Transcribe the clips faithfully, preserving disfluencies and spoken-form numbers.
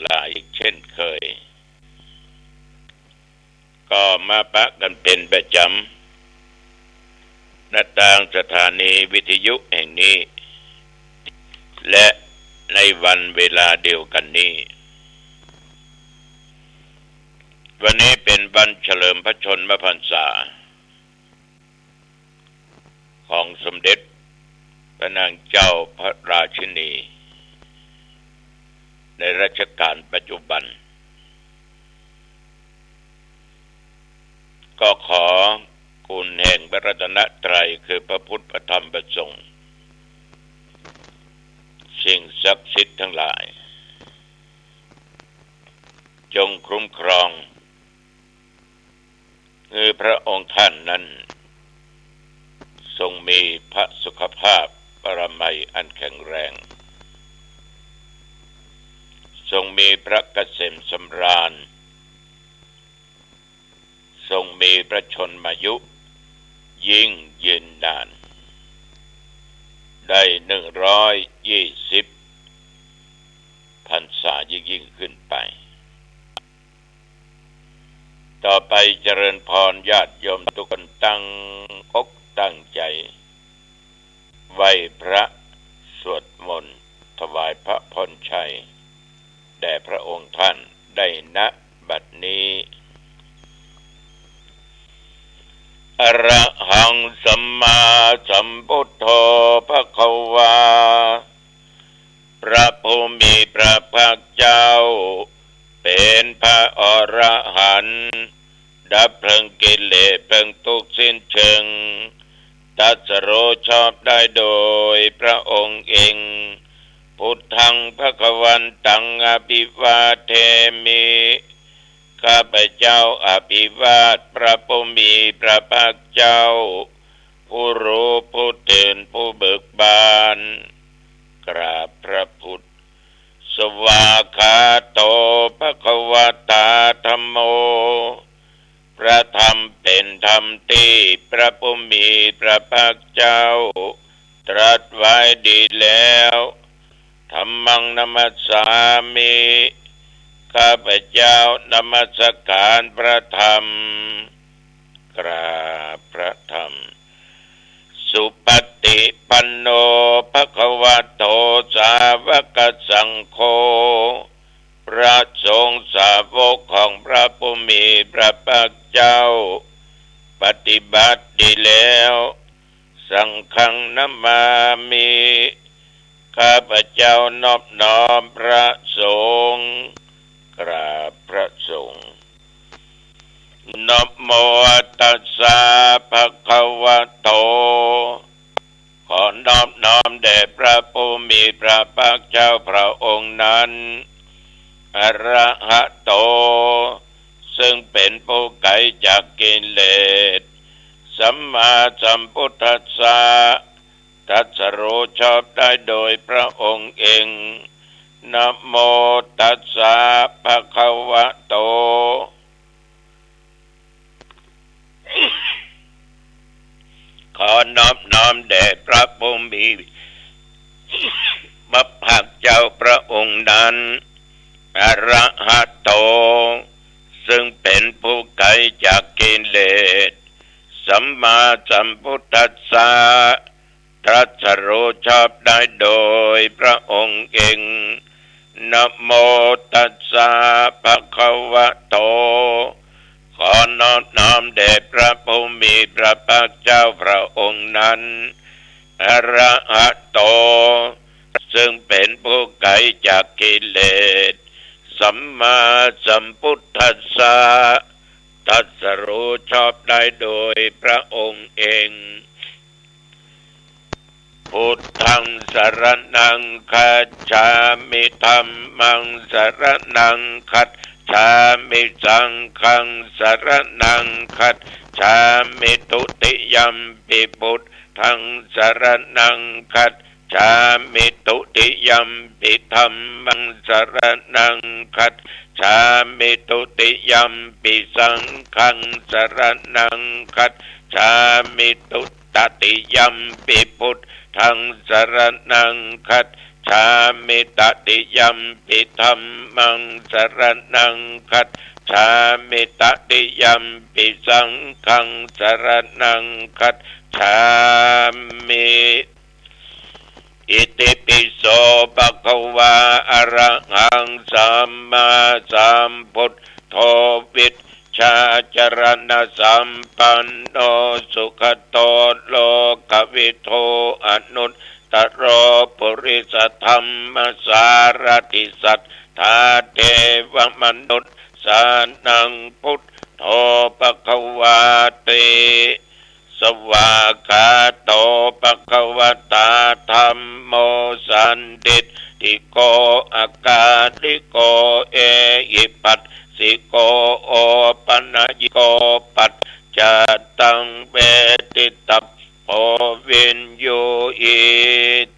หลายอีกเช่นเคย ก็มาปะกั๋นเป๋นประจ๋ำ ณ ตางสถานีวิทยุแห่งนี้ และในวันเวลาเดียวกั๋นนี้ วันนี้เป๋นวันเฉลิมพระชนมพรรษา ของสมเด็จพระนางเจ้าพระราชินี ในรัชกาลปัจจุบัน ก็ขอคุณแห่งพระรัตนตรัย คือพระพุทธ พระธรรม พระสงฆ์ สิ่งศักดิ์สิทธิ์ทั้งหลาย จงคุ้มครอง คือพระองค์ท่านนั้น ทรงมีพระสุขภาพปรมัยอันแข็งแรง ทรงมีพระเกษมสำราญ ทรงมีพระชนมายุยิ่งยืนนาน ได้หนึ่งร้อยยี่สิบพรรษายิ่งๆ ขึ้นไป ต่อไปเจริญพรญาติโยมทุกคนตั้งอกตั้งใจ๋ ไหว้พระสวดมนต์ถวายพระพรชัย แด่พระองค์ท่านได้ ณ บัดนี้ อะระหังสัมมาสัมพุทโธภะคะวา พระผู้มีพระภาคเจ้า เป๋นพระอรหันต์ ดับเพลิงกิเลสเพลิงทุกข์สิ้นเชิง ตรัสรู้ชอบได้โดยพระองค์เอง พุทธังภะคะวันตัง อะภิวาเทมิ ข้าพเจ้าอภิวาทพระผู้มีพระภาคเจ้า ผู้รู้ผู้ตื่นผู้เบิกบาน กราบพระพุทธ สวากขาโตภะคะวะตาธัมโม พระธรรมเป๋นธรรมตี้พระผู้มีพระภาคเจ้าตรัสไว้ดีแล้ว ธัมมังนะมัสสามิ ข้าพเจ้านมัสการพระธรรม กราบพระธรรม สุปฏิปันโนภะคะวะโต สาวกสังโฆ พระสงฆ์สาวกของพระผู้มีพระภาคเจ้า ปฏิบัติดีแล้ว สังฆังนะมามิ ข้าพเจ้านอบน้อมพระสงฆ์ กราบพระสงฆ์ นะโมตัสสะภะคะวะโต ขอนอบน้อมแด่พระผู้มีพระภาคเจ้าพระองค์นั้น อะระหะโต ซึ่งเป๋นผู้ไกลจากกิเลส สัมมาสัมพุทธัสสะ ตรัสรู้ชอบได้โดยพระองค์เอง นะโมตัสสะภะคะวะโต ขอนอบน้อมแด่พระผู้มีพระภาคเจ้าพระองค์นั้น อะระหะโต ซึ่งเป๋นผู้ไกลจากกิเลส สัมมาสัมพุทธัสสะ ตรัสรู้ชอบได้โดยพระองค์เอง นะโมตัสสะภะคะวะโต ขอนอบน้อมแด่พระผู้มีพระภาคเจ้าพระองค์นั้น อะระหะโต ซึ่งเป๋นผู้ไกลจากกิเลส สัมมาสัมพุทธัสสะ ตรัสรู้ชอบได้โดยพระองค์เอง พุทธังสรณังคัจฉามิ ธัมมังสรณังคัจฉามิ สังฆังสรณังคัจฉามิ ทุติยัมปิพุทธังสรณังคัจฉามิ ทุติยัมปิธัมมังสรณังคัจฉามิ ทุติยัมปิสังฆังสรณังคัจฉามิ ทุ ตติยัมปิพุทธังสรณังคัจ jjhāmi. Tatiyampi dhammaṃ saraṇaṃ gacchāmi. Tatiyampi saṅghaṃ saraṇaṃ gacchāmi. Itipi so bhagavā arahaṃ sammāsambuddho vijjācaraṇasampanno sugato lokavidū anuttaro purisadammasārathi satthā devamanussānaṃ buddho bhagavāti. Svākkhāto bhagavatā dhammo sandiṭṭhiko akāliko ehipassiko opanayiko paccattaṃ veditabbo viññūhīti.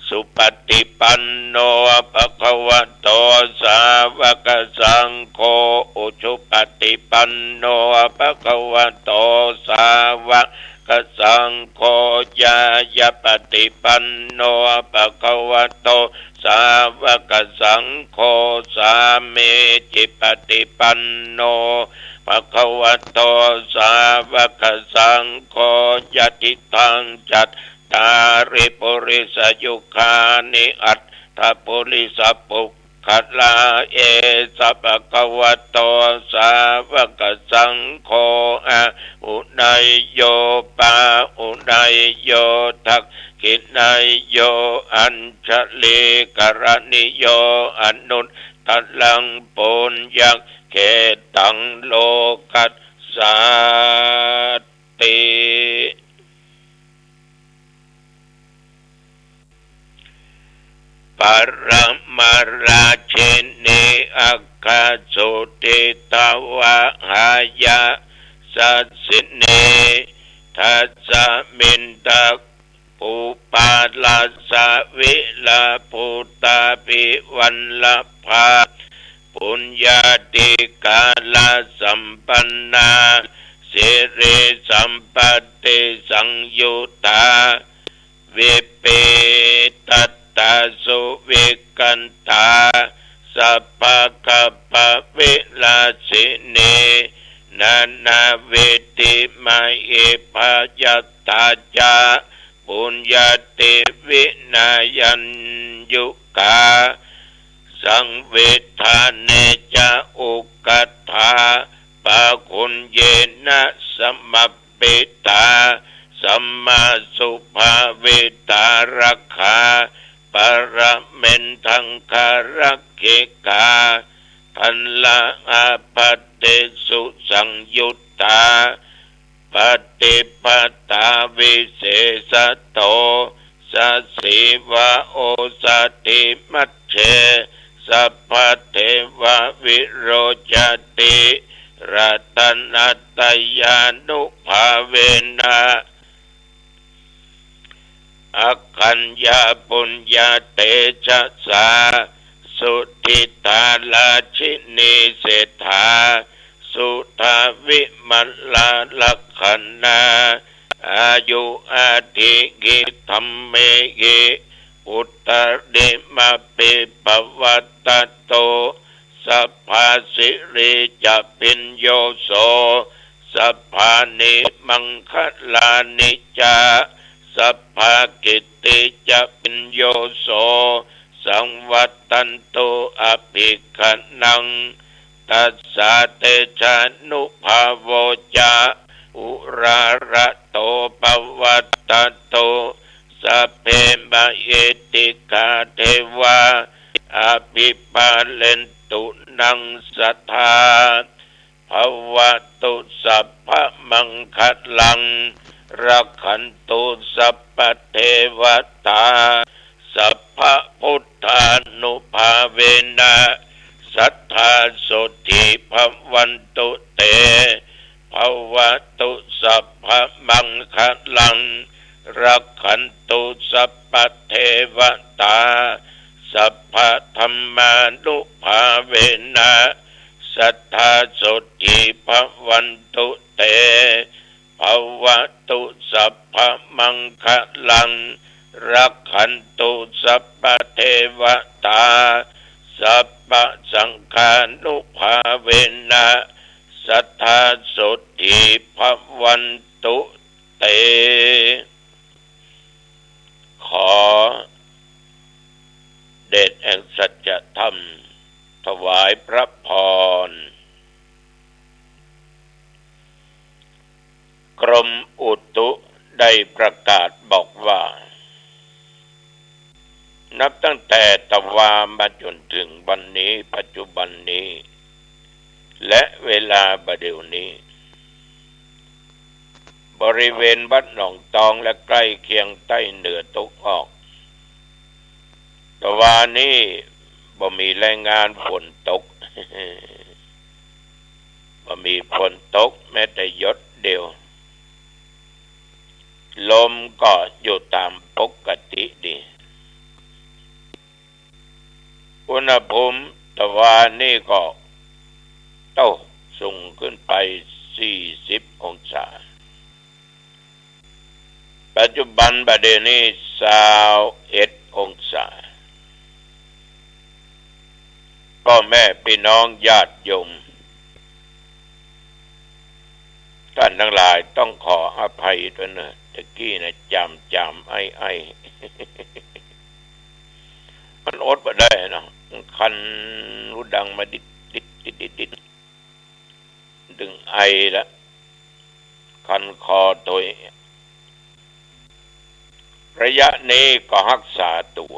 Supaṭipanno bhagavato sāvakasaṅgho, ujupaṭipanno bhagavato sāvakasaṅgho, ñāyapaṭipanno bhagavato sāvakasaṅgho, sāmīcipaṭipanno bhagavato sāvakasaṅgho, yadidaṃ cattāri purisayugāni aṭṭha purisapuggalā, esa bhagavato sāvakasaṅgho, āhuneyyo pāhuneyyo dakkhiṇeyyo añjalikaraṇīyo anuttaraṃ puññakkhettaṃ lokassāti. Paramārājinī aggasuddhidhāvagghāyasassinī, dassaminda bhūpālassavilabhūtābhivallabhā, puññādhikārasampannā sirisampattisaṃyuttā, vippattattā suvikkantā sabbagabbavilassinī, nānāvidhimāyebhayattā ca puññattivinayāyukā, saṃviṭṭhāne ca ukkaṭṭhā bāhulyena samappitā, sammāsubhāvitā rakkhaṃ paramentāgarakkikā, taṇhāappaṭisu saṃyuttā paṭipadā visesato, sacīvā osadhimajjhe sabbadevavirocati, ratanattayānubhāvena akhaññapuññatejasā suddhidārājinī seṭṭhā suddhavimalalakkhaṇā, āyuhādihi dhammehi uttarimmāpi pavattatu, sabbā siri ca bhiñño so, sabbāni maṅgalāni ca, sabbā kitti ca bhiñño so, saṃvattantu abhikkhantaṃ. Tasā tejānubhāvo ca uḷārado pavattatu, sabbe mahiddhikā devā abhivārentu sadā. Bhavatu sabbamaṅgalaṃ, rakkhantu sabbadevatā, sabbabuddhānubhāvena sadā sotthī bhavantu te. Bhavatu sabbamaṅgalaṃ, rakkhantu sabbadevatā, sabbadhammānubhāvena sadā sotthī bhavantu te. Bhavatu sabbamaṅgalaṃ, รักขันตุ สัพพะเทวะตา สัพพะสังฆานุภาเวนะ สัตถาโสตถีภะวันตุเต ขอเดชแห่งสัจธรรม ถวายพระพร กรมอุตุได้ประกาศบอกว่า นับตั้งแต่ตะวามาจนถึงวันนี้ ปัจจุบันนี้ และเวลาบ่าเดี่ยวนี้ บริเวณวัดหนองตองและใกล้เคียงใต้เหนือตะวันออก ตะวานี้บ่มีรายงานฝนตก บ่มีฝนตกแม้แต่หยดเดียว ลมก็อยู่ตามปกติดี อุณหภูมิตะวานี้ก็โต้สูงขึ้นไปสี่สิบองศา ปัจจุบันบ่าเดี่ยวนี้ซาวเอ็ดองศา พ่อแม่พี่น้องญาติโยม ท่านทั้งหลายต้องขออภัยด้วยนะ ตะกี้นะ จามจามไอ้ไอ้ มันอดบ่ได้เนาะ มันคันหูดังมาดิดดิดดิดดิดดิด ดึงไอละ คันคอโตย ระยะนี้ก็ฮักษาตั๋ว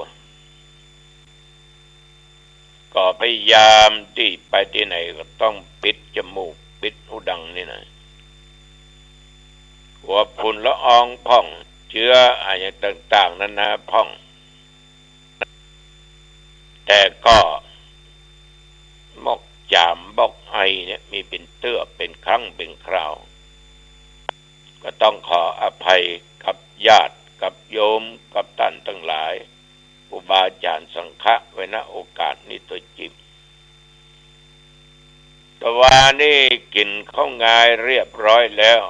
ก็พยายามตี้ไปตี้ไหนก็ต้องปิดจมูก ปิดหูดังนี่นะ กลัวฝุ่นละอองพ่อง เจืออะหยังต่างๆ นานาพ่อง แต่ก็มอกจามมอกไอเนี่ยมีเป๋นเตื้อเป๋นครั้งเป๋นคราว ก็ต้องขออภัยกับญาติกับโยมกับต้านตังหลาย ครูบาอาจ๋ารย์สังฆะไว้ ณ โอกาสนี้ตวยจิต ตะวานี้กิ๋นข้าวงายเรียบร้อยแล้ว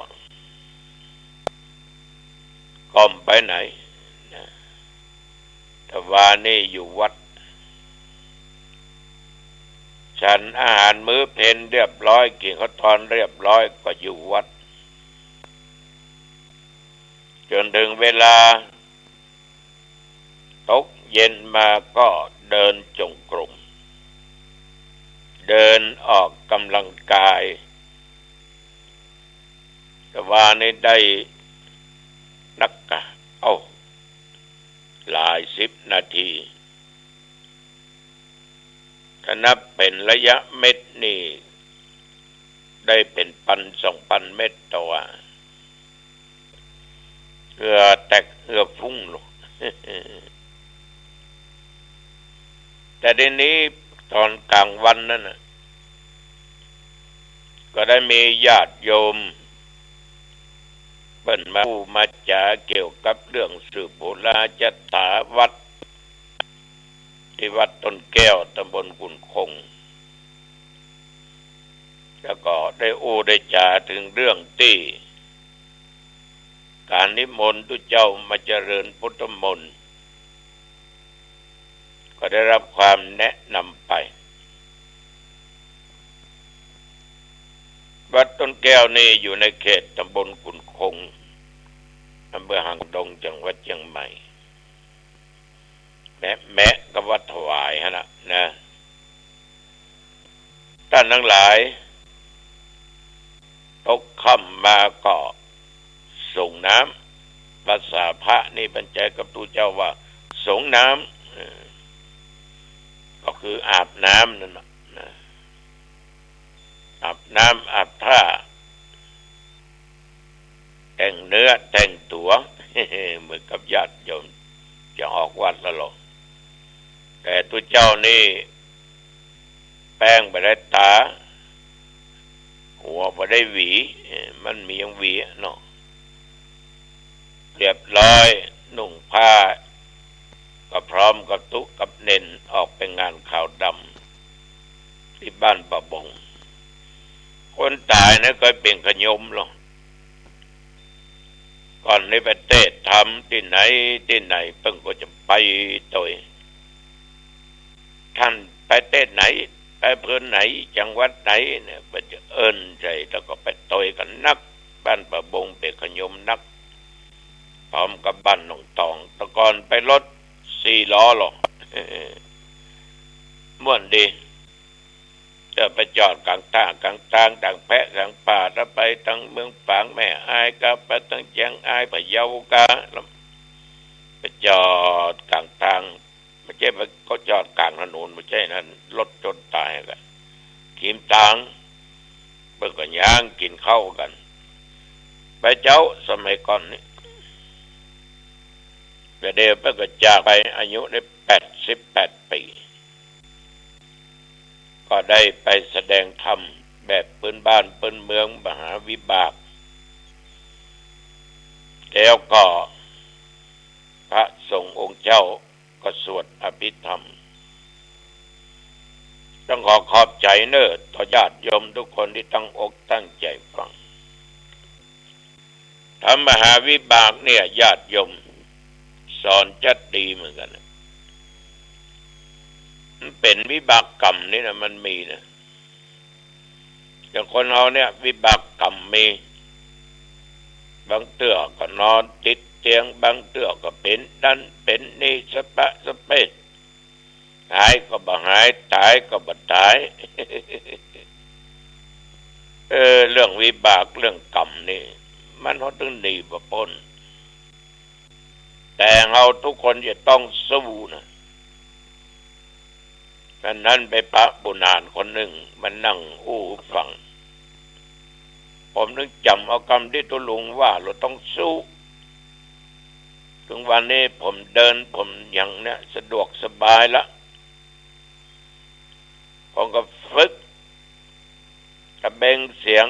ก็บ่ไปไหนนะ ตะวานี้อยู่วัด ฉันอาหารมื้อเพลเรียบร้อย กิ๋นข้าวตอนเรียบร้อยก็อยู่วัด จ๋นเถิงเวลาตกเย็นมาก็เดินจงกรม เดินออกก๋ำลังกาย ตะวานี้ได้นักกะ เอ้า หลายสิบนาที ถ้านับเป๋นระยะเมตรนี่ ได้เป๋นปันสองปันเมตรตะวา เหงื่อแตกเหงื่อฟุ้งลูก แต่เดี๋ยวนี้ต๋อนก๋างวันนั้นน่ะ ก็ได้มีญาติโยม เปิ้นมาอู้มาจ๋าเกี่ยวกับเรื่องสืบบุราชาวัตร ตี้วัดต้นแก้ว ตำบลกุนคง แล้วก็ได้อู้ได้จ๋าเถิงเรื่องตี้ก๋านนิมนต์ตุ๊เจ้ามาเจริญพุทธมนต์ ก็ได้รับความแนะนำไป วัดต้นแก้วนี่อยู่ในเขตตำบลกุนคง อำเภอหางดง จังหวัดเจียงใหม่ แมะๆ กับวัดถวายหั้นน่ะนะ ต้านตังหลาย ตกค่ำมาก็สรงน้ำ ภาษาพระนี่บรรยายกับตุ๊เจ้าว่าสรงน้ำ เออ ก็คืออาบน้ำนั่นน่ะนะ อาบน้ำอาบท่า แต่งเนื้อแต่งตั๋ว เหมือนกับญาติโยมจะออกวัดแล้วหรอก แต่ตุ๊เจ้านี่ แป้งบ่ได้ต๋า หัวบ่ได้หวี เอ่อ มันมีหยังหวีเนาะ เรียบร้อย นุ่งผ้า ก็พร้อมกับตุ๊กับเณรออกไปงานขาวดำ ตี้บ้านป่าบง คนต๋ายนะก็เป๋นขยมลอ ก่อนนี้ไปเตสน์ธรรมตี้ไหนตี้ไหน เปิ้นก็จะไปตวย ต้านไปเตสน์ไหน ไปอำเภอไหน จังหวัดไหนเนี่ย เปิ้นจะเอิ้นใจ๋ แล้วก็ไปตวยกั๋นนัก บ้านป่าบงเปกขยมนัก พร้อมกับบ้านหนองตอง แต่ก่อนไปรถสี่ล้อหรอก ม่วนดี จะไปจอดก๋างตาง ก๋างตาง ตางแพะ ตางป่า ถ้าไปตางเมืองฝาง แม่อาย ก็ไปตางเจียงอาย พะเยา ก็ไปจอดก๋างตาง บ่ใจ้ไปก็จอดก๋างถนน บ่ใจ้นั้น รถจนต๋ายก็ ขีมตาง เปิ้นก็ย่างกิ๋นข้าวกั๋น ไปเจ๊า สมัยก่อนนี้ แต่เดี๋ยวเปิ้นก็จากไป อายุได้แปดสิบแปดปี๋ ก็ได้ไปแสดงธรรมแบบปื้นบ้านปื้นเมือง มหาวิบาก แล้วก็พระสงฆ์องค์เจ้าก็สวดอภิธรรม ต้องขอขอบใจ๋เน่อ ต่อญาติโยมทุกคนตี้ตั้งอกตั้งใจ๋ฟัง ธรรมมหาวิบากเนี่ย ญาติโยม สอนจัดดีเหมือนกั๋นนะ มันเป๋นวิบากกรรมนี่นะ มันมีนะ อย่างคนเฮาเนี่ย วิบากกรรมมี บางเตื้อก็นอนติดเตียง บางเตื้อก็เป๋นนั้นเป๋นนี่ สะปะสะเปะ หายก็บ่หาย ต๋ายก็บ่ต๋าย เออ เรื่องวิบาก เรื่องกรรมนี่ มันเฮาตึงหนีบ่ป๊น แต่เฮาทุกคนจะต้องสู้นะ วันนั้นไปปะบุญหลานคนนึ่ง มันนั่งอู้ฟัง ผมนึกจ๋ำเอากำตี้ตุ๊ลุงว่า เฮาต้องสู้ เถิงวันนี้ผมเดิน ผมหยังเนี่ย สะดวกสบายละ ผมก็ฝึก ตะเบงเสียง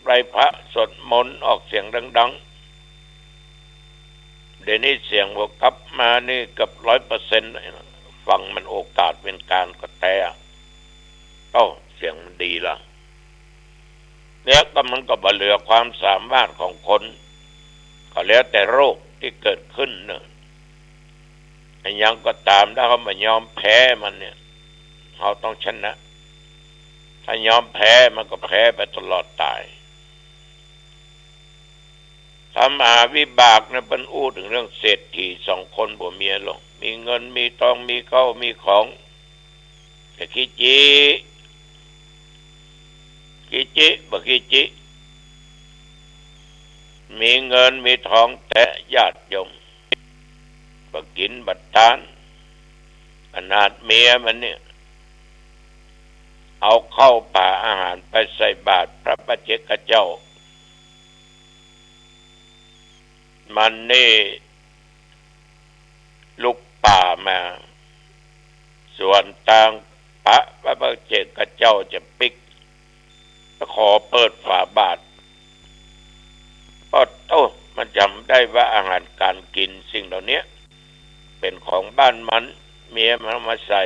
ไหว้พระสวดมนต์ออกเสียงดังๆ เดี๋ยวนี้เสียงผมกลับมานี่เกือบร้อยเปอร์เซ็นต์ ฟังมันโอกาสเป๋นกลางก็แต๊ เอ้า เสียงมันดีละ เนี่ยก็มันก็บ่เหลือความสามารถของคน ก็แล้วแต่โรคตี้เกิดขึ้นเน่อ อะหยังก็ต๋าม ถ้าเฮาบ่ยอมแพ้มันเนี่ย เฮาต้องชนะ ถ้ายอมแพ้มันก็แพ้ไปตลอดต๋าย ธรรมมหาวิบากนะ เปิ้นอู้เถิงเรื่องเศรษฐีสองคนผัวเมียหลวง มีเงินมีทอง มีข้าวมีของ แต่ขี้จี้ ขี้จี้ บ่ขี้จี้ มีเงินมีทองแต๊ ญาติโยม บ่กิ๋นบ่ตาน ขนาดเมียมันเนี่ย เอาข้าวป๋าอาหารไปใส่บาตรพระปัจเจกเจ้า มันนี่ลุกป่ามา ส่วนตางปะพระปัจเจกเจ้าจะปิ๊ก ขอเปิดฝาบาตร โอ้โต้ มันจ๋ำได้ว่าอาหารก๋านกิ๋นสิ่งเหล่านี้ เป๋นของบ้านมัน เมียมันเอามาใส่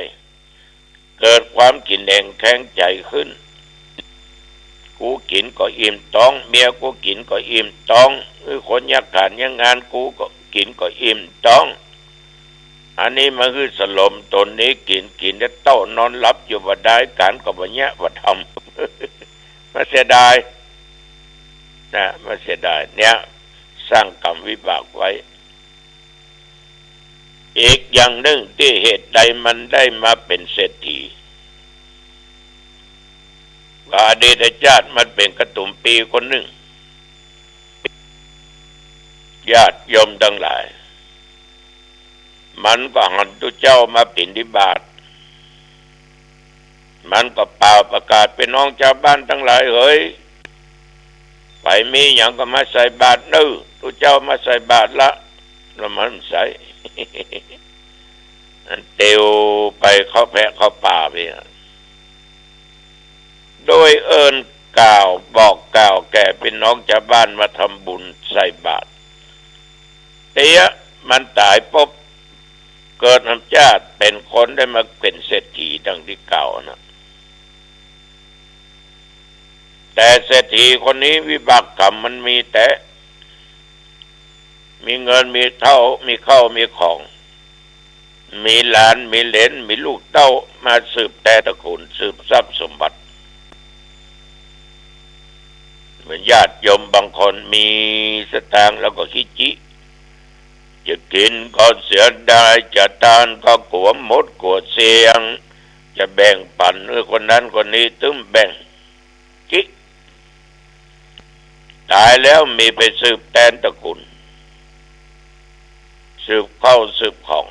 เกิดความขินแหงแค้นใจ๋ขึ้น กูกิ๋นก็อิ่มต๊อง เมียกูกิ๋นก็อิ่มต๊อง เออ คนยากก๋านยากงาน กูก็กิ๋นก็อิ่มต๊อง อันนี้มาหื้อสลมต๋นนี้กิ๋น กิ๋นแล้วเต้านอนหลับอยู่บ่ดาย ก๋านก็บ่เยียะบ่ทำ มาเสียดายนะ มาเสียดาย เนี่ย สร้างกรรมวิบากไว้ อีกอย่างนึ่งตี้เหตุใดมันได้มาเป๋นเศรษฐี ว่าอดีตชาติมันเป๋นกระตุมปีคนนึ่ง ญาติโยมตังหลาย มันก็หันตุ๊เจ้ามาบิณฑบาต มันก็ป่าวประกาศ ปี้น้องจาวบ้านตังหลายเหย ใผมีหยังก็มาใส่บาตรเน่อ ตุ๊เจ้ามาใส่บาตรละ แล้วมันใส่ มันเตียวไปเข้าแพะเข้าป่าไปอะ โดยเอิ้นกล่าวบอกกล่าวแก่ปี้น้องจาวบ้านมาทำบุญใส่บาตร เตี้ยมันต๋ายปุ๊บ เกิดหำจ้าดเป๋นคนได้มาเป๋นเศรษฐีดังตี้กล่าวนะ แต่เศรษฐีคนนี้วิบากกรรมมันมีแต๊ มีเงินมีเต้า มีข้าวมีของ มีหลานมีเหลน มีลูกเต้ามาสืบแตนตระกูล สืบทรัพย์สมบัติ เหมือนญาติโยมบางคนมีสตางค์แล้วก็ขี้จิ จะกิ๋นก็เสียดาย จะตานก็กั๋วหมดกั๋วเสี้ยง จะแบ่งปั๋นหื้อคนนั้นคนนี้ ตึงแบ่ง จิ ต๋ายแล้วมีไปสืบแตนตระกูล สืบข้าวสืบของ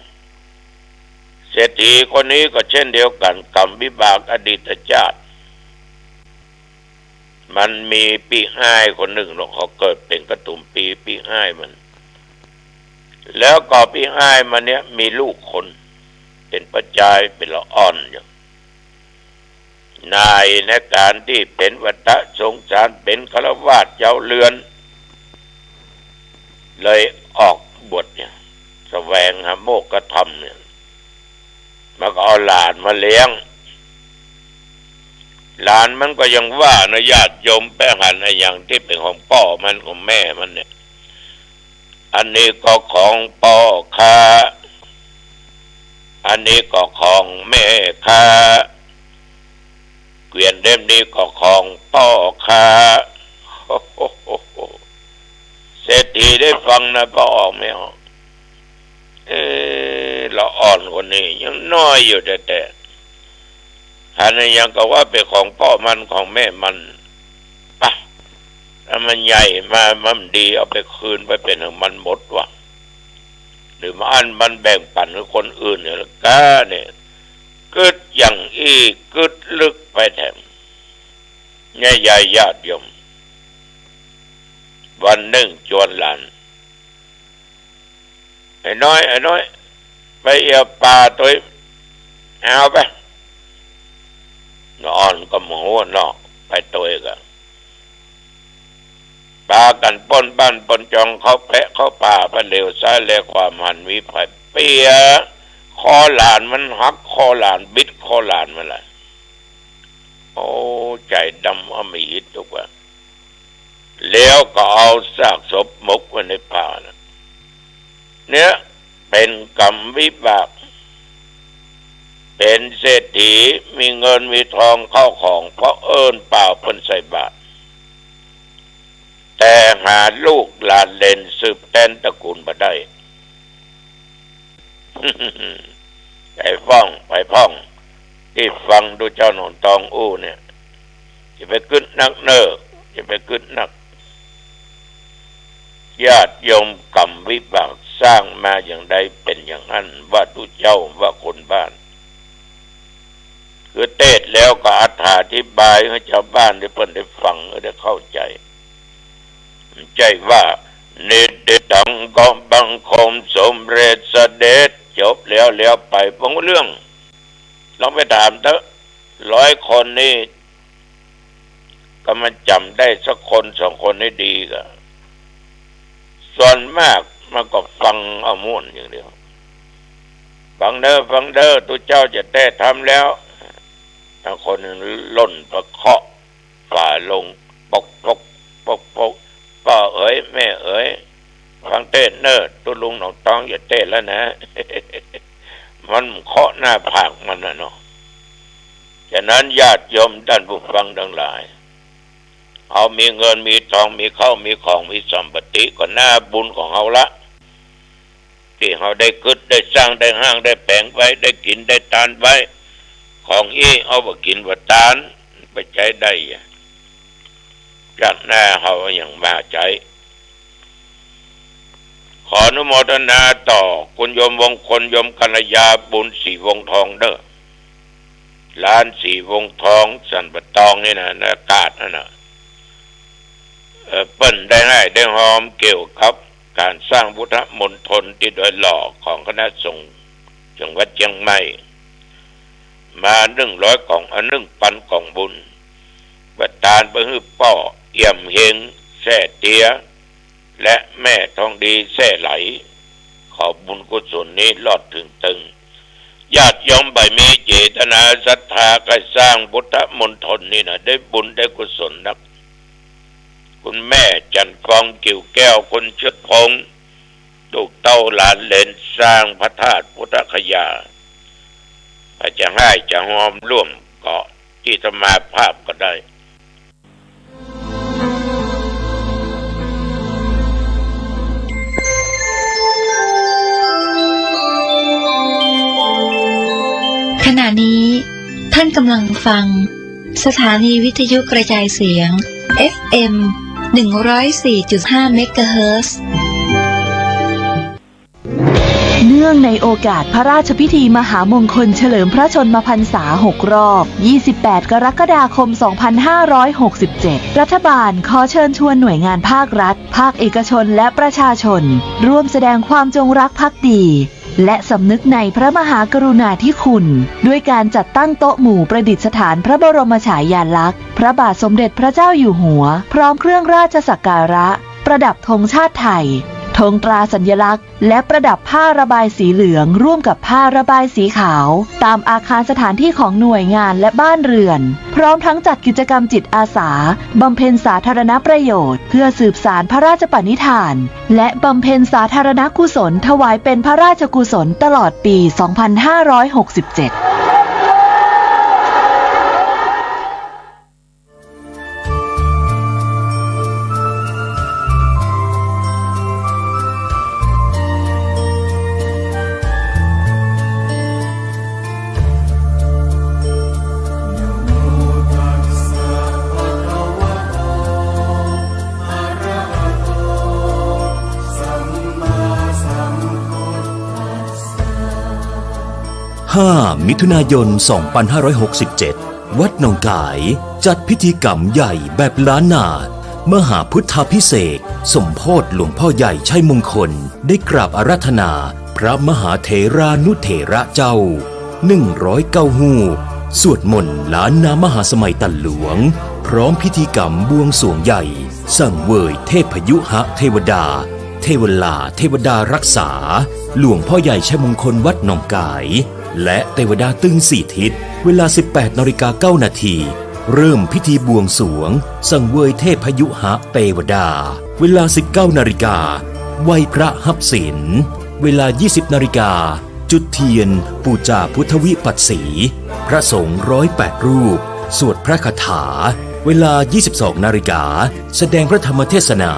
เศรษฐีคนนี้ก็เช่นเดียวกั๋น กรรมวิบากอดีตชาติ มันมีปี้อ้ายคนนึ่งเนาะ เขาเกิดเป๋นกระถุมปี๋ ปี้อ้ายมัน แล้วก็ปี้อ้ายมันเนี่ยมีลูกคน เป๋นป้อจาย เป๋นละอ่อนอยู่ ในก๋านตี้เป๋นวัตตะสงสาร เป๋นฆราวาสเยาว์เรือน เลยออกบวชเนี่ย แสวงหาโมกขธรรมเนี่ย มันก็เอาหลานมาเลี้ยง หลานมันก็ยังว่านะ ญาติโยมไปหันอะหยังตี้เป๋นของป้อมันของแม่มันเนี่ย อันนี้ก็ของป้อข้า อันนี้ก็ของแม่ข้า เกวียนเล่มนี้ก็ของป้อข้า เศรษฐีได้ฟังนะ ป้อออกไม่ออก เอ๊ะ ละอ่อนคนนี้ยังน้อยอยู่แต๊ๆ หันอะหยังก็ว่าเป๋นของป้อมันของแม่มัน ปะ ถ้ามันใหญ่มา มันดี เอาไปคืนไปเป๋นของมันหมดวะ หรือมันอั้นมันแบ่งปั๋นหื้อคนอื่นเนี่ยละก้าเนี่ย กึ๊ดอย่างอี้กึ๊ดลึกไปแถม เนี่ย ญาติโยม วันนึ่งจวนหลาน ไอ้น้อย ไอ้น้อย ไปเอี่ยวป่าตวย เอาไป ละอ่อนก็บ่ฮู้เนาะ ไปตวยก็ ปากั๋นป้นบ้านป้นจอง เข้าแปะเข้าป่า ไปเหลียวซ้ายแลขวา บ่หันมีใผ เปีย คอหลานมันหัก คอหลานบิด คอหลานมันละ โอ้ ใจ๋ดำอำมหิตตุ๊กว่า แล้วก็เอาซากศพหมกไว้ในป่านะ เนี่ย เป๋นกรรมวิบาก เป๋นเศรษฐี มีเงินมีทองเข้าของ เผอิญเป๋าเปิ้นใส่บาตร แต่หาลูกหลานเหลนสืบแตนตระกูลบ่ได้ ใผฟ้อง ใผฟ้อง ตี้ฟังตุ๊เจ้าหนองตองอู้เนี่ย จะไปกึ๊ดนักเน่อ จะไปกึ๊ดนัก ญาติโยม กรรมวิบากสร้างมาอย่างใดเป๋นอย่างอั้น ว่าตุ๊เจ้า ว่าคนบ้าน คือเตสน์แล้วก็อธิบายหื้อจาวบ้านได้เปิ้นได้ฟัง หื้อได้เข้าใจ๋ บ่ใจ้ว่า นิติตัง ขอบังคมสมเร็จเสด็จ จบแล้ว แล้วไป บ่ฮู้เรื่อง ลองไปถามเต๊อะ ร้อยคนนี่ ก็มันจ๋ำได้สักคนสองคนนี่ดีก่า ส่วนมากมันก็ฟังเอาม่วนอย่างเดียว ฟังเน่อ ฟังเน่อ ตุ๊เจ้าจะเตสน์ธรรมแล้ว บางคนหนึ่งล่นไปเคาะฝาโลง ปกปก ปกปก ป้อเอ๋ย แม่เอ๋ย ฟังเตสน์เน่อ ตุ๊ลุงหนองตองจะเตสน์แล้วนะ มันเคาะหน้าผากมันน่ะเนาะ ฉะนั้นญาติโยมต้านผู้ฟังตังหลาย เฮามีเงินมีทอง มีข้าวมีของ มีสัมปติ ก็หน้าบุญของเฮาละ ตี้เฮาได้กึ๊ด ได้สร้าง ได้ฮ้าง ได้แป๋งไว้ ได้กิ๋น ได้ตานไว้ ของอี้เฮาบ่กิ๋นบ่ตาน ไปใจ๊ได้อะ จาติหน้าเฮาเอาหยังมาใจ๊ ขออนุโมทนาต่อคุณโยมมงคล โยมกัลยา บุญศรีวงศ์ทองเน่อ ร้านศรีวงศ์ทอง สันป่าตองนี่นะ ในอากาศนั่นน่ะ เอ่อ เปิ้นได้ฮ้ายได้ฮอมเกี่ยวกับก๋านสร้างพุทธมณฑลตี้ดอยหล่อของคณะสงฆ์จังหวัดเจียงใหม่ มาหนึ่งร้อยก๋อง อ่ะ หนึ่งปันก๋องบุญ ประตานไปหื้อป้อเอี่ยมเฮง แซ่เตี้ย และแม่ทองดี แซ่ไหล ขอบุญกุศลนี้ลอดเถิงเติง ญาติโยมใผมีเจตนาศรัทธาใค่สร้างพุทธมณฑลนี่นะ ได้บุญได้กุศลนัก คุณแม่จันทร์ฟอง กิ่วแก้ว คุณเชิดพงษ์ ตุ๊เต้าหลานเหลนสร้างพระธาตุพุทธคยา ใผจะฮ้ายจะฮอมร่วมก็ตี้อาตมาภาพก็ได้ ขณะนี้ท่านกำลังฟังสถานีวิทยุกระจายเสียง เอฟเอ็ม หนึ่งร้อยสี่จุดห้า เมกะเฮิรตซ์ เนื่องในโอกาสพระราชพิธีมหามงคลเฉลิมพระชนมพรรษาหกรอบ ยี่สิบแปด กรกฎาคม สองพันห้าร้อยหกสิบเจ็ด รัฐบาลขอเชิญชวนหน่วยงานภาครัฐ ภาคเอกชน และประชาชน ร่วมแสดงความจงรักภักดี และสำนึกในพระมหากรุณาธิคุณ ด้วยการจัดตั้งโต๊ะหมู่ประดิษฐานพระบรมฉายาลักษณ์ พระบาทสมเด็จพระเจ้าอยู่หัว พร้อมเครื่องราชสักการะ ประดับธงชาติไทย ธงตราสัญลักษณ์ และประดับผ้าระบายสีเหลืองร่วมกับผ้าระบายสีขาว ตามอาคารสถานที่ของหน่วยงานและบ้านเรือน พร้อมทั้งจัดกิจกรรมจิตอาสา บำเพ็ญสาธารณประโยชน์ เพื่อสืบสานพระราชปณิธาน และบำเพ็ญสาธารณกุศลถวายเป็นพระราชกุศลตลอดปี สองพันห้าร้อยหกสิบเจ็ด ห้า มิถุนายน สองพันห้าร้อยหกสิบเจ็ด วัดหนองก๋าย จัดพิธีกรรมใหญ่แบบล้านนา มหาพุทธาภิเษก สมโภชหลวงพ่อใหญ่ชัยมงคล ได้กราบอาราธนาพระมหาเถรานุเถระเจ้า หนึ่งร้อยเก้า รูป สวดมนต์ล้านนามหาสมัยตันหลวง พร้อมพิธีกรรมบวงสรวงใหญ่ สังเวยเทพยุหะเทวดา เทวลาเทวดารักษา หลวงพ่อใหญ่ชัยมงคลวัดหนองก๋าย และเทวดาตึงสี่ทิศ เวลา สิบแปดนาฬิกาเก้านาที เริ่มพิธีบวงสรวง สังเวยเทพยุหะเทวดา เวลา สิบเก้านาฬิกา ไหว้พระฮับศีล เวลา ยี่สิบนาฬิกา จุดเทียน ปูจาพุทธวิปัสสี พระสงฆ์ ร้อยแปด รูป สวดพระคาถา เวลา ยี่สิบสองนาฬิกา แสดงพระธรรมเทศนา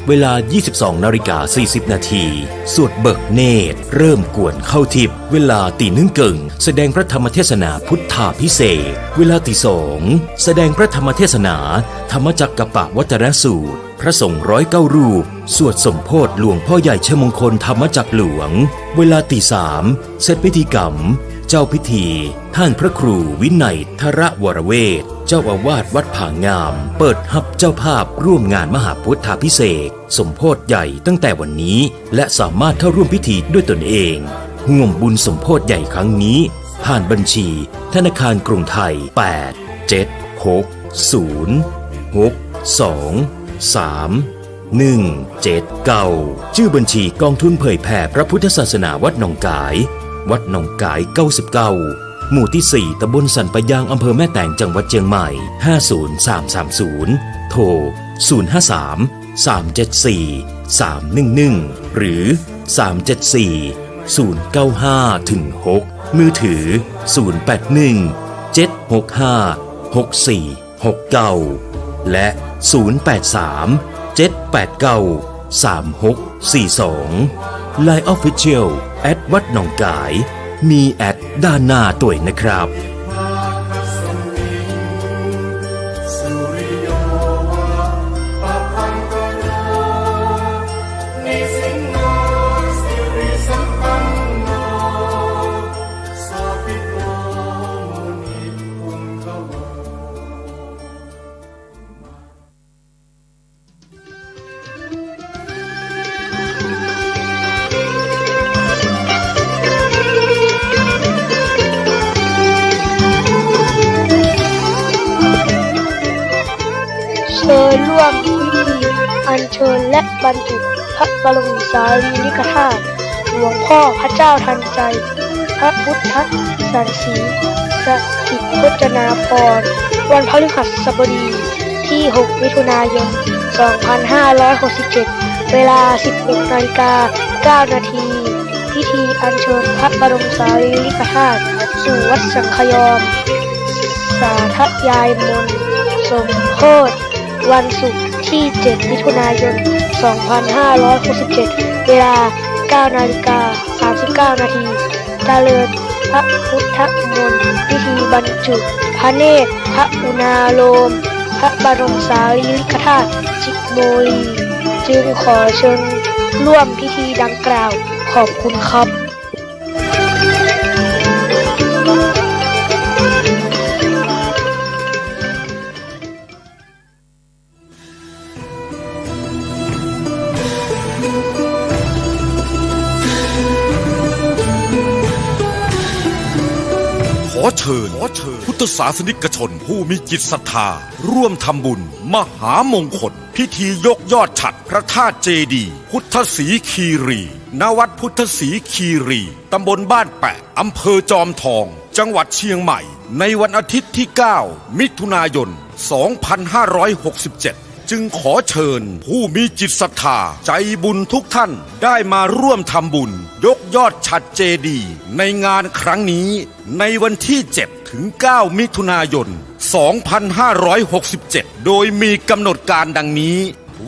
เวลา ยี่สิบสองนาฬิกา สี่สิบนาที สวดเบิกเนตร เริ่มกวนเข้าทิพย์ เวลาตีหนึ่งเกิ่ง แสดงพระธรรมเทศนาพุทธาภิเษก เวลาตีสอง แสดงพระธรรมเทศนา ธรรมจักกัปปวัตนสูตร พระสงฆ์ ร้อยเก้า รูป สวดสมโภชหลวงพ่อใหญ่ชัยมงคลธรรมจักรหลวง เวลาตีสาม เสร็จพิธีกรรม เจ้าพิธี ท่านพระครูวินัยทรวรเวช เจ้าอาวาสวัดผางาม เปิดฮับเจ้าภาพร่วมงานมหาพุทธาภิเษก สมโภชใหญ่ตั้งแต่วันนี้ และสามารถเข้าร่วมพิธีด้วยตนเอง ร่วมบุญสมโภชใหญ่ครั้งนี้ ผ่านบัญชีธนาคารกรุงไทย แปด เจ็ด หก ศูนย์ หก สอง สาม หนึ่ง เจ็ด เก้า ชื่อบัญชีกองทุนเผยแผ่พระพุทธศาสนาวัดหนองก๋าย วัดหนองก๋าย เก้าสิบเก้า หมู่ที่สี่ ตำบลสันป่ายาง อำเภอแม่แตง จังหวัดเชียงใหม่ ห้าศูนย์สามสามศูนย์ โทร ศูนย์ห้าสาม สามเจ็ดสี่ สามหนึ่งหนึ่ง หรือ สามเจ็ดสี่ ศูนย์เก้าห้า ถึง หก มือถือ ศูนย์แปดหนึ่ง เจ็ดหกห้า หกสี่ หกเก้า และ ศูนย์แปดสาม เจ็ดแปดเก้า สามหกสี่สอง ไลน์ Official แอดวัดหนองก๋าย มีแอดด้านหน้าตวยนะครับเชิญร่วมพิธีอัญเชิญและบรรจุพระบรมสารีริกธาตุ หลวงพ่อพระเจ้าทันใจ พระพุทธสันสีสถิตพจนาภรณ์ วันพฤหัสบดีที่ หก มิถุนายน สองพันห้าร้อยหกสิบเจ็ด เวลา สิบเอ็ดนาฬิกา เก้านาที พิธีอัญเชิญพระบรมสารีริกธาตุสู่วัดสังคยอม สาธยายมนต์สมโภช วันศุกร์ที่เจ็ดมิถุนายนสองพันห้าร้อยหกสิบเจ็ด เวลาเก้านาฬิกาสามสิบเก้านาที เจริญพระพุทธมนต์ พิธีบรรจุพระเนตรพระอุณาโลมพระบรมสารีริกธาตุ จิตโมลี จึงขอเชิญร่วมพิธีดังกล่าว ขอบคุณครับ ขอเชิญพุทธศาสนิกชนผู้มีจิตศรัทธา ร่วมทำบุญมหามงคล พิธียกยอดฉัตรพระธาตุเจดีย์พุทธศรีคีรี ณ วัดพุทธศรีคีรี ตำบลบ้านแปะ อำเภอจอมทอง จังหวัดเชียงใหม่ ในวันอาทิตย์ที่เก้ามิถุนายนสองพันห้าร้อยหกสิบเจ็ด จึงขอเชิญผู้มีจิตศรัทธาใจบุญทุกท่านได้มาร่วมทำบุญยกยอดฉัตรเจดีย์ในงานครั้งนี้ ในวันที่เจ็ดถึงเก้ามิถุนายนสองพันห้าร้อยหกสิบเจ็ด โดยมีกำหนดการดังนี้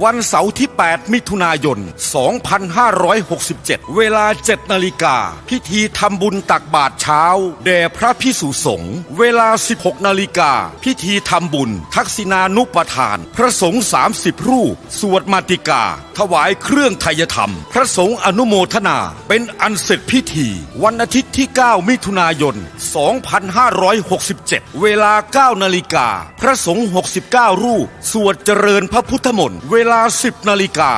วันเสาร์ที่แปดมิถุนายนสองพันห้าร้อยหกสิบเจ็ด เวลาเจ็ดนาฬิกา พิธีทำบุญตักบาตรเช้าแด่พระภิกษุสงฆ์ เวลาสิบหกนาฬิกา พิธีทำบุญทักษิณานุปทานพระสงฆ์สามสิบรูป สวดมาติกา ถวายเครื่องไทยธรรม พระสงฆ์อนุโมทนา เป็นอันเสร็จพิธี วันอาทิตย์ที่เก้ามิถุนายนสองพันห้าร้อยหกสิบเจ็ด เวลาเก้านาฬิกา พระสงฆ์หกสิบเก้ารูป สวดเจริญพระพุทธมนต์ เวลาสิบนาฬิกา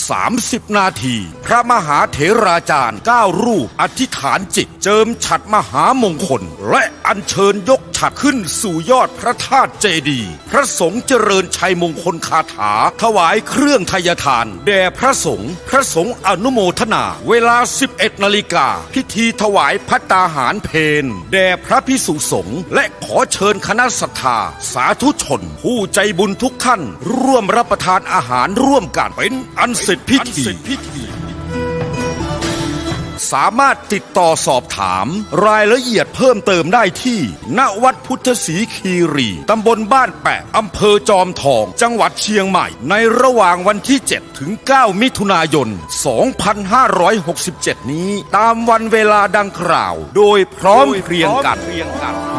สามสิบนาที พระมหาเถราจารย์เก้ารูปอธิษฐานจิต เจิมฉัตรมหามงคล และอัญเชิญยกฉัตรขึ้นสู่ยอดพระธาตุเจดีย์ พระสงฆ์เจริญชัยมงคลคาถา ถวายเครื่องไทยทานแด่พระสงฆ์ พระสงฆ์อนุโมทนา เวลาสิบเอ็ดนาฬิกา พิธีถวายภัตตาหารเพลแด่พระภิกษุสงฆ์ และขอเชิญคณะศรัทธาสาธุชนผู้ใจบุญทุกท่านร่วมรับประทานอาหารร่วมกัน เป็นอันเสร็จพิธี สามารถติดต่อสอบถามรายละเอียดเพิ่มเติมได้ที่ ณ วัดพุทธศรีคีรี ตำบลบ้านแปะ อำเภอจอมทอง จังหวัดเชียงใหม่ ในระหว่างวันที่เจ็ดถึงเก้ามิถุนายนสองพันห้าร้อยหกสิบเจ็ดนี้ ตามวันเวลาดังกล่าว โดยพร้อมเพรียงกัน พ